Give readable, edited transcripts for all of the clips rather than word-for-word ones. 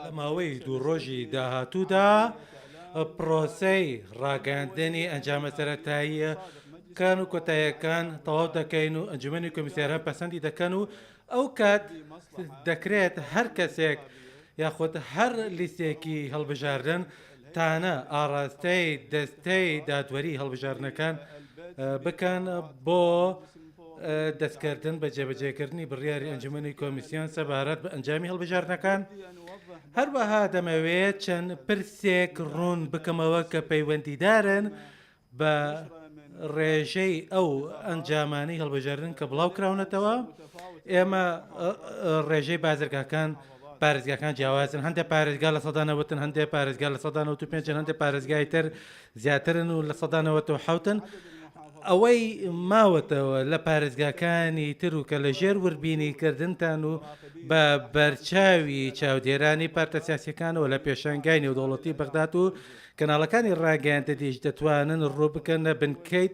لە ماوەی دوو ڕۆژی داهاتوودا پرۆسەی ڕاگەیاندنی ئەنجامە سەرەتاییەکان و کۆتاییەکان تەواو دەکەین و ئەنجومەنی کۆمیسیاران پەسەندی دەکەن و ئەو کات دەکرێت هەر کەسێک یاخود هەر لیستێکی هەڵبژاردن تانە ئاڕاستەی دەستەی دادوەری هەڵبژاردنەکان بکەن بۆ دەستکردن بە جێبەجێکردنی بڕیاری ئەنجومەنی کۆمیسیۆن سەبارەت بە ئەنجامی هەڵبژاردنەکان. هەروەها دەمەوێت چەند پرسێک ڕوون بکەمەوە کە پەیوەندیدارن بە ڕێژەی ئەو ئەنجامانەی هەڵبژاردن کە بڵاو کراونەتەوە ئێمە ڕێژەی بازرگاکان پارێزگاکان جیاوازن هەندێک پارێزگا لە سەدا نەوەتن هەندێک پارێزگا لە سەدا 95 هەندێک پارێزگای تر زیاترن و لە سەدا 97ن ئەوەی ماوەتەوە لە پارێزگاکانی تر و کە لە ژێر وردبینی کردنتان و بە بەرچاوی چاودێرانی پارتە سیاسیەکانەوە لە پێشانگای نێودەوڵەتی بەغداد و کەناڵەکانی ڕاگەیاندنیش دەتوانن ڕووبکەنە بنکەی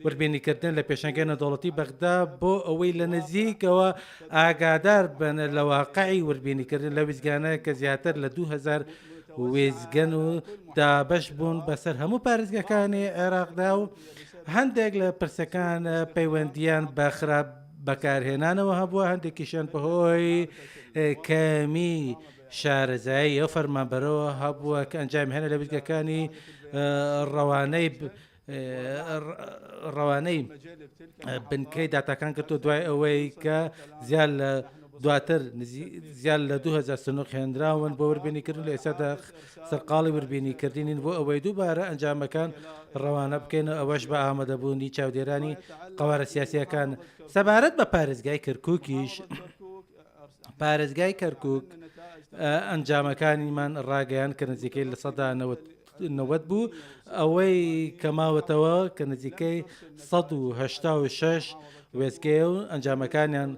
وردبینیکردن لە پێشانگای نێودەوڵەتی بەغدا بۆ ئەوەی لە نزیکەوە ئاگادار بن لە واقعی وردبینیکردن لە ویستگانە کە زیاتر لە 2000 وێستگەن و دابەش بوون بەسەر هەموو پارێزگاکانی عێراقدا و هەندێک لە پرسەکان پەیوەندیان بە خراپ بەکارهێنانەوە هەبووە هەندێکیشیان بەهۆی کەمی شارەزایی ئەو فەرمانبەرەوە هەبووە کە ئەنجامی هەنە لە ویستگەکانی ڕەوانەی ڕەوانەی بنکەی داتاکان کردو دوای ئەوەی کە زیاد لە دواتر زیاد لە 2000 سنوق هێنراون بۆ وردبینیکردن لە ئێستادا سەرقاڵی وردبینیکردنین بۆ ئەوەی دووبارە ئەنجامەکان ڕەوانە بکەین و ئەوەش بە ئامادەبوونی چاودێرانی قەوارە سیاسیەکان سەبارەت بە پارێزگای کەرکوکیش پارێزگای کەرکک ئەنجامەکانیمان ڕاگەیان کە نزیکەی لە سەدا 90 بوو ئەوەی کە ماوەتەوە کە نزیکەی 1970 وێستگەیە و ئەنجامەکانیان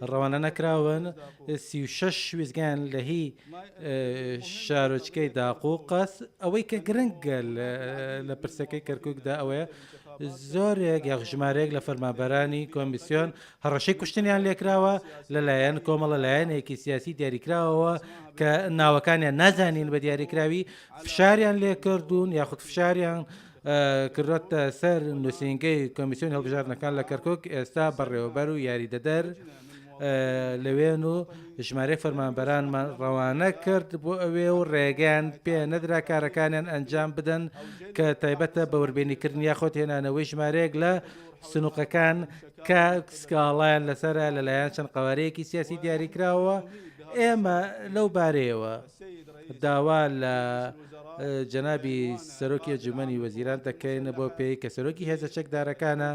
ڕەوانە نەکراون 36 وێستگەیان لە هی شارۆچکەی داقوقەس ئەوەی کە گرنگە لە پرسەکەی کەرککدا ئەوەیە زۆرێک یاخ ژمارەیەک لە فەرمانبەرانی کۆمیسیۆن هەڕەشەی کوشتنیان لێکراوە لەلایەن کۆمەڵە لایەنێکی سیاسی دیاریکراوەوە کە ناوەکانیان نازانین بە دیاریکراوی فشاریان لێکردوون یاخود فشاریان کردوەتە سەر نووسینگەی کۆمیسیۆنی هەڵبژاردنەکان لە کەرکک ئێستا بەڕێوەبەر و یاریدەدەر لەوێن و ژمارەی فەرمانبەرانمان ڕەوانە کرد بۆ ئەوێ و ڕێگەیان پێ نەدرا کارەکانیان ئەنجام بدەن کە تایبەتە بە وردبینیکردن یاخود هێنانەوەی ژمارەیەک لە سنوقەکان کە سکاڵایان لەسەرە لەلایەن چەند قەوارەیەکی سیاسی دیاریکراوە ئێمە لەو بارەیەوە داوا لە جەنابی سەرۆکی ئەنجومەنی وەزیران دەکەین بۆ پێی کە سەرۆکی هێزە چەکدارەکانە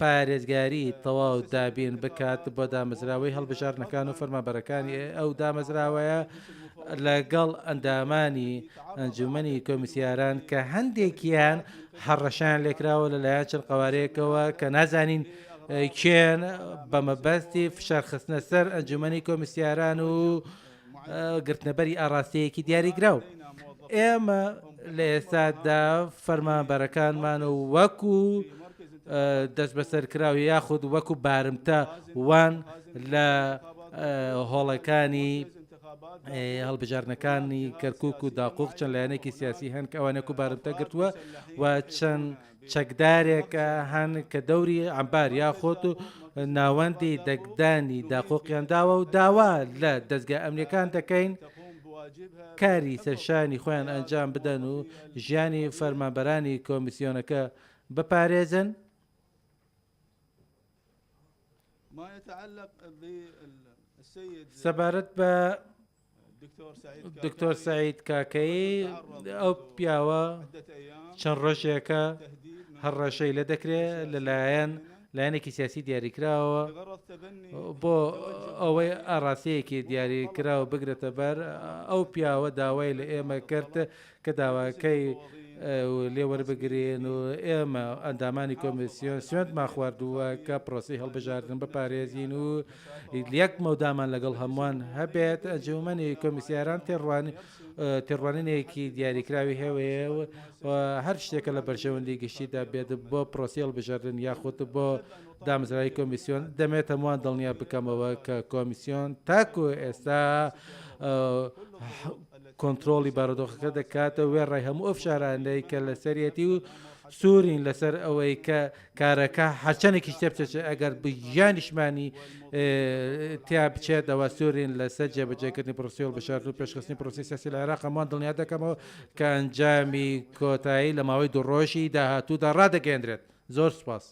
پارێزگاری تەواو دابین بکات بۆ دامەزراوەی هەڵبژاردنەکان و فەرمانبەرەکانی ئەو دامەزراوەیە لەگەڵ ئەندامانی ئەنجومەنی کۆمیسیاران کە هەندێکیان هەڕەشەیان لێکراوە لەلایەن چەند قەوارەیەکەوە کە نازانین کێن بە مەبەستی فشارخستنە سەر ئەنجومەنی کۆمیسیاران و گرتنەبەری ئاڕاستەیەکی دیاریکراو. ئێمە لە ئێستادا فەرمانبەرەکانمان و وەکو دەستبەسەرکراو یاخود وەکو بارمتە وان لە هۆڵەکانی هەڵبژاردنەکانی کەرکک و داقوق چەند لایەنێکی سیاسی هەن کە ئەوانەک و بارمتە گرتووە و چەند چەکدارێک هەن کە دەوری عەمبار یاخود و ناوەندی دەگدانی داقۆقیان داوە و داوا لە دەزگا ئەمنیەکان دەکەین کاری سەرشانی خۆیان ئەنجام بدەن و ژیانی فەرمانبەرانی کۆمیسیۆنەکە بپارێزن. سەبارەت بە دکتۆر سەعید کاکەیی ئەو پیاوە چەند ڕۆژێکە هەڕەشەی لێ دەکرێت لەلایەن لایەنێکی سیاسی دیاریکراوە بۆ ئەوەی ئاڕاستەیەکی دیاریکراو بگرێتە بەر ئەو پیاوە داوای لە ئێمە کرد کە داواکەی. لێ وەربگرین و ئێمە ئەندامانی کۆمیسیۆن سوێندمان خواردووە کە پرۆسەی هەڵبژاردن بپارێزین و یەک مەودامان لەگەڵ هەمووان هەبێت. ئەنجوومەنی کۆمیسیاران تێڕوانینێکی دیاریکراوی هەیە و هەر شتێکە لە بەرژەوەندی گشتیدا بێت بۆ پرۆسەی هەڵبژاردن یاخود بۆ دامەزراوی کۆمیسیۆن، دەمەوێت هەمووان دڵنیا بکەمەوە کە کۆمیسیۆن تاکو ئێستا کۆنترۆڵی بارودۆخەکە دەکات وێڕای هەموو ئەو فشارانەی کە لەسەریەتی و سوورین لەسەر ئەوەی کە کارەکە هەرچەندێکیش تێبچێت ئەگەر گیانیشمانی تیا بچێت ئەوە سوورین لەسەر جێبەجێکردنی پرۆسەی هەڵبژاردن و پێشخستنی پرۆسەی سیاسی لە عێراق. هەمووان دڵنیا دەکەمەوە کە ئەنجامی کۆتایی لە ماوەی دوو ڕۆژی داهاتوودا ڕادەگەیەندرێت. زۆر سوپاس.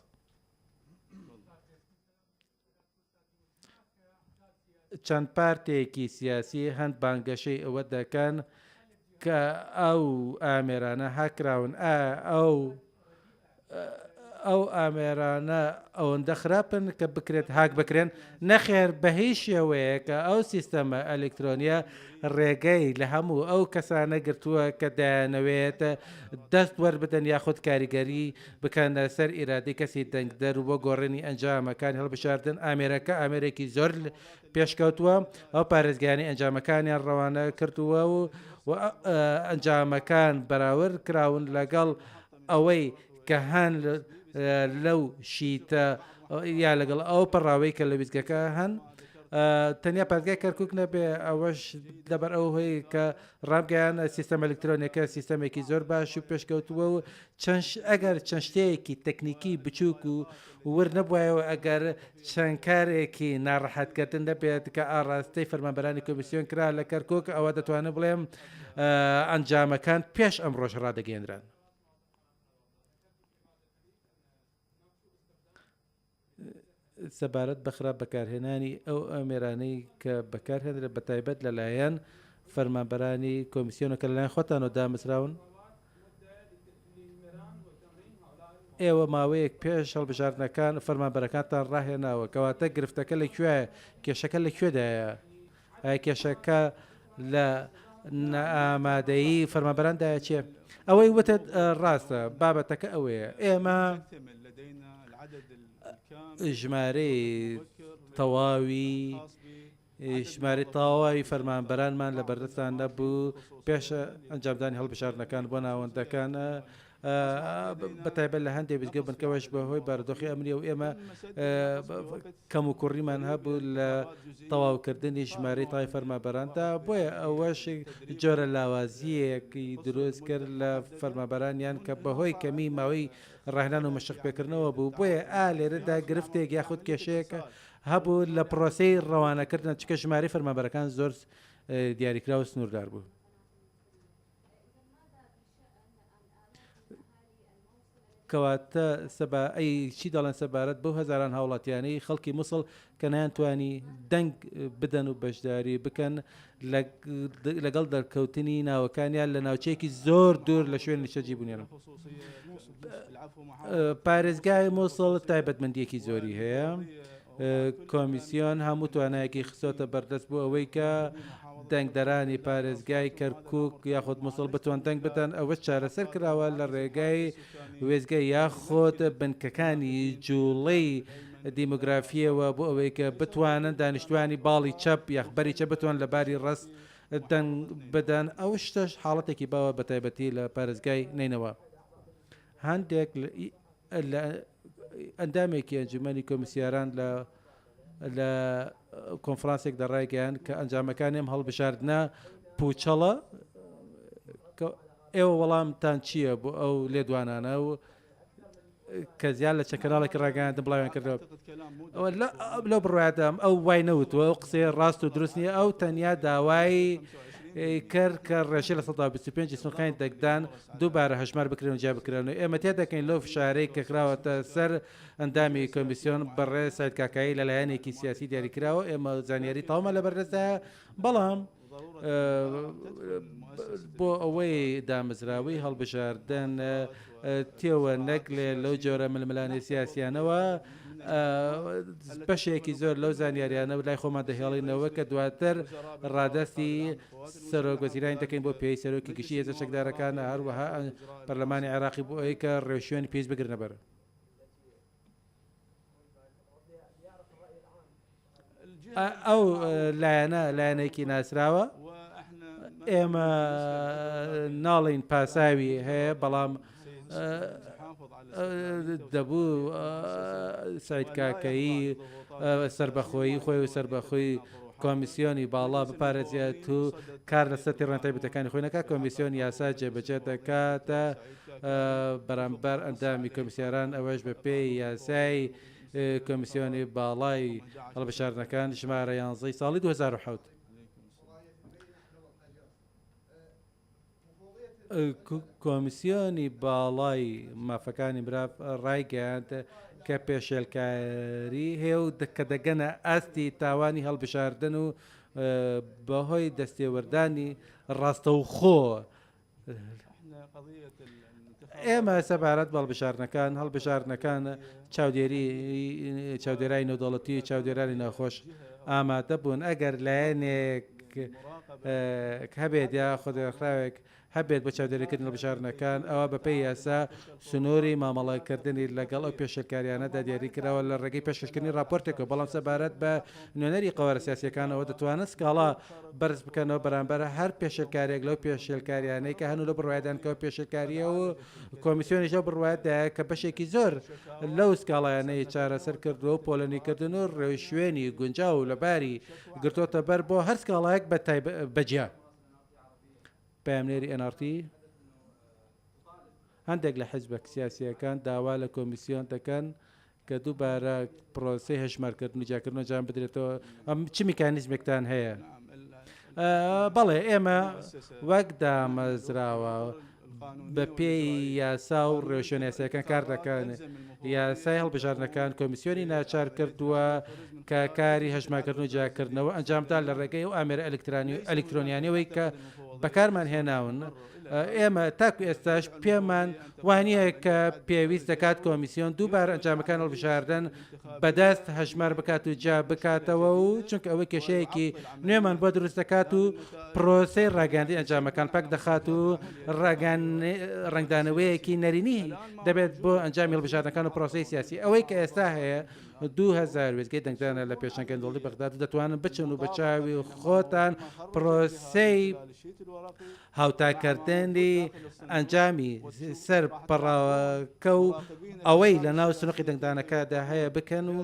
چەند پارتێکی سیاسی هەن بانگەشەی ئەوە دەکەن کە ئەو ئامێرانە هاکراون ئایا ئەو ئەو ئامێرانە ئەوەندە خراپن کە بکرێت هاک بکرێن؟ نەخێر بە هیچ شێوەیەک ئەو سیستەمە ئەلکترۆنیە ڕێگەی لە هەموو ئەو کەسانە گرتووە کە دەیانەوێت دەست وەربدەن یاخود کاریگەری بکەنە سەر ئیرادەی کەسی دەنگدەر و بۆ گۆڕینی ئەنجامەکانی هەڵبژاردن. ئامێرەکە ئامێرێکی زۆر پێشکەوتووە، ئەو پارێزگایانەی ئەنجامەکانیان ڕەوانە کردووە و ئەنجامەکان بەراورد کراون لەگەڵ ئەوەی کە هەن لەو شیتە یا لەگەڵ ئەو پەڕاوەی کە لە ویستگەکە هەن. تەنیا پارێزگای کەرکک نەبێ، ئەوەش لەبەر ئەو هۆی کە ڕامگەیان سیستەم ئەلکترۆنیەکە سیستەمێکی زۆر باش و پێشکەوتووە و چەند ئەگەر چەند شتێکی تەکنیکی بچووک و ورد نەبوایەوە، ئەگەر چەند کارێکی ناڕەحەتکردن نەبێت کە ئاڕاستەی فەرمانبەرانی کۆمیسیۆن کرا لە کەرکک، ئەوە دەتوانم بڵێم ئەنجامەکان پێش ئەمڕۆش ڕادەگەیەنران. سەبارەت بە خراپ بەکارهێنانی ئەو ئامێرانەی کە بەکارهێنرێت بەتایبەت لەلایەن فەرمانبەرانی کۆمیسیۆنە کە لەلایەن خۆتانەوە دامەزراون، ئێوە ماوەیەک پێش هەڵبژاردنەکان فەرمانبەرەکانتان ڕاهێناوە، کەواتە گرفتەکە لە کوێیە، کێشەکە لە کوێدایە؟ ئایا کێشەکە لە نائامادەیی فەرمانبەراندایە چیە؟ ئەوەی وتت ڕاستە، بابەتەکە ئەوەیە ئێمە ژمارەی تەواوی ژمارەی تەواوی فەرمانبەرانمان لە بەردەستان نەبوو پێش ئەنجامدانی هەڵبژاردنەکان بۆ ناوەندەکان بەتایبەت لە هەندێک ویستگە بنکەوەش بەهۆی بارودۆخی ئەمنی و ئێمە کەموکوڕیمان هەبوو لە تەواوکردنی ژمارەی تای فەرمانبەراندا، بۆیە ئەوەش جۆرە لاوازییەکی دروست کرد لە فەرمانبەرانیان کە بەهۆی کەمی ماوەی ڕاهێنان و مەشقپێکردنەوە بوو، بۆیە ئا لێرەدا گرفتێک یاخود کێشەیەک هەبوو لە پرۆسەی ڕەوانەکردن، چونکە ژمارەی فەرمانبەرەکان زۆر دیاریکراو و سنووردار بوو. کەواتە سەبا ئەی چی دەڵێن سەبارەت بەو هەزاران هاوڵاتیانەی خەڵکی موسڵ کە نەیانتوانی دەنگ بدەن و بەشداری بکەن لەگەڵ دەرکەوتنی ناوەکانیان لە ناوچەیەکی زۆر دوور لە شوێن نیشتەجی بوونیان؟ پارێزگای موسڵ تایبەتمەندیەکی زۆری هەیە. کۆمیسیۆن هەموو توانایەکی خستۆتە بەردەست بۆ ئەوەی کە دەنگدەرانی پارێزگای کەرکوک یاخود موسڵ بتوان دەنگ بدەن، ئەوەش چارەسەر کراوە لە ڕێگای وێستگە یاخود بنکەکانی جوڵەی دیمۆگرافییەوە بۆ ئەوەی کە بتوانن دانیشتوانی باڵی چەپ یاخ بەری چەپ بتوان لە باری ڕەست دەنگ بدەن، ئەو شتەش حاڵەتێکی باوە بەتایبەتی لە پارێزگای نەینەوا. هەندێک لە ئەندامێکی ئەنجومەنی کۆمیسیاران لە لە کۆنفرانسێکدا ڕایگەیاند کە ئەنجامەکانی ئەم هەڵبژاردنە پوچەڵە. ئێوە وەڵامتان چییە بۆ ئەو لێدوانانە و کە زیاد لە چەند کەناڵێکی ڕاگەیاندن بڵاویان کردەوە؟ ئەوە لەو بڕوایەدام ئەو وای نەوتووە، ئەو قسەیە ڕاست و دروست نییە. ئەو تەنیا داوای کرد کە ڕێژەی 25% سندوقەکانی دەنگدان دووبارە هەژمار بکرێن و جیا بکرێن و ئێمە تێدەکەین لەو فشارەی کە خراوەتە سەر ئەندامی کۆمیسیۆن بەڕێز سەید کاکایی لە لایەنێکی سیاسی دیاریکراوە، ئێمە زانیاری تەواومان لەبەردەستدایە، بەڵام بۆ ئەوەی دامەزراوەی هەڵبژاردن تێوە نەگلێ لەو جۆرە ململانێ سیاسیانەوە. بەشێکی زۆر لەو زانیاریانە لای خۆمان دەهێڵینەوە کە دواتر ڕادەستی سەرۆک وەزیرانی دەکەین بۆ پێی سەرۆکی گشتی هێزە چەکدارەکان، هەروەها پەرلەمانی عێراقی بۆ ئەوەی کە ڕێوشوێنی پێویست بگرنەبەر. ئەو لایەنە لایەنێکی ناسراوە، ئێمە ناڵێین پاساوی هەیە، بەڵام دەبوو سعید کاکەیی سەربەخۆیی خۆی و سەربەخۆی کۆمیسیۆنی باڵا بپارێزێت و کار لەسەر تێڕوانینە تایبەتەکانی خۆی نەکات، کۆمیسیۆن یاسا جێبەجێ دەکات بەرامبەر ئەندامی کۆمیسیاران ئەوەش بەپێی یاسای کۆمیسیۆنی باڵای هەڵبژاردنەکان ژمارە یانزەی ساڵی 2007. کۆمیسیۆنی باڵای مافەکانی مرۆڤ ڕایگەیاند کە پێشێلکاری هەیە و کە دەگەنە ئاستی تاوانی هەڵبژاردن و بەهۆی دەستێوەردانی ڕاستەوخۆ ئێمە سەبارەت بە هەڵبژاردنەکان، هەڵبژاردنەکان چاودێری چاودێرانی نێودەوڵەتی و چاودێرانی ناوخۆش ئامادە بوون، ئەگەر لایەنێک هەبێت یاخود ڕێکخراوێک هەبێت بۆ چاودێریکردنی هەڵبژاردنەکان، ئەوا بەپێی یاسا سنووری مامەڵەکردنی لەگەڵ ئەو پێشێلکارییانەدا دیاریکراوە لە ڕێگەی پێشکەشکردنی ڕاپۆرتێکەوە، بەڵام سەبارەت بە نوێنەری قەوارە سیاسییەکانەوە دەتوانن سکاڵا بەرز بکەنەوە بەرامبەر هەر پێشێلکارییەک لەو پێشێلکارییانەی کە هەن و لەو بڕوایەدان کە ئەو پێشێلکارییە و کۆمیسیۆنیش لەو بڕوایەدایە کە بەشێکی زۆر لەو سکاڵایانەی چارەسەر کردووە و پۆلێنیکردن و ڕێوشوێنی گونجاو و لەباری گرتۆتە بەر بۆ هەر سکاڵایەک بە تایبەت بە جیا. پەیامنێری ئێن ئاڕ تی، هەندێک لە حیزبە سیاسییەکان داوا لە کۆمیسیۆن دەکەن کە دووبارە پرۆسەی هەژمارکردن و جیاکردن ئەنجام بدرێتەوە، چ میکانیزمێکتان هەیە؟ بەڵێ ئێمە وەک دامەزراوە بەپێی یاسا و ڕێوشوێنە یاساییەکان کار دەکەن. یاسای هەڵبژاردنەکان کۆمیسیۆنی ناچار کردووە کە کاری هەژمارکردن و جیاکردنەوە ئەنجامبدات لە ڕێگەی ئەو ئامێرە ئەلیکترۆنیانەوەی کە بەکارمان هێناون. ئێمە تاکو ئێستاش پێمان وانییە کە پێویست دەکات کۆمیسیۆن دووبارە ئەنجامەکان هەڵبژاردن بەدەست هەژمار بکات و جیا بکاتەوە و چونکە ئەوە کێشەیەکی نوێمان بۆ دروست دەکات و پرۆسەی ڕاگەیاندنی ئەنجامەکان پەک دەخات و ڕەنگدانەوەیەکی نەرێنی دەبێت بۆ ئەنجامی هەڵبژاردنەکان و پرۆسەی سیاسی. ئەوەی کە ئێستا هەیە 2000 وێستگەی دەنگدانە لە پێشەنگەی دەوڵەتی بەغداد و دەتوانن بچن و بە چاوی خۆتان پرۆسەی هاوتاکردنی ئەنجامی سەر پەڕاوەکە و ئەوەی لە ناو سنوقی دەنگدانەکەدا هەیە بکەن و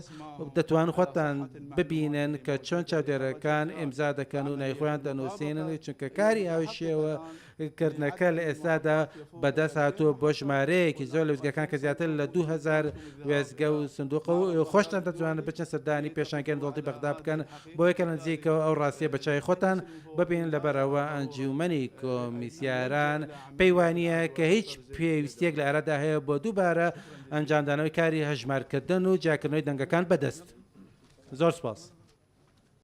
دەتوان خۆتان ببینن کە چۆن چاودێرەکان ئیمزا دەکەن و ناوی خۆیان دەنووسێنن چونکە کاری هاوشێوە کردنەکە لە ئێستادا بەدەست هاتووە بۆ ژمارەیەکی زۆر لە وێستگەکان کە زیاتر لە 2000 وێستگە و سندوقە و خۆشتان دەتوانن بچن سەردانی پێشانگەی دەوڵەتی بەغدا بکەن بۆیە کە لە نزیکەوە ئەو ڕاستیە بە چاوی خۆتان ببینن لەبەرئەوە ئەنجوومەنی کۆمیسیاران پێی وانییە کە هیچ پێویستییەک لە ئارادا هەیە بۆ دووبارە ئەنجامدانەوەی کاری هەژمارکردن و جیاکردنەوەی دەنگەکان بەدەست. زۆر سوپاس.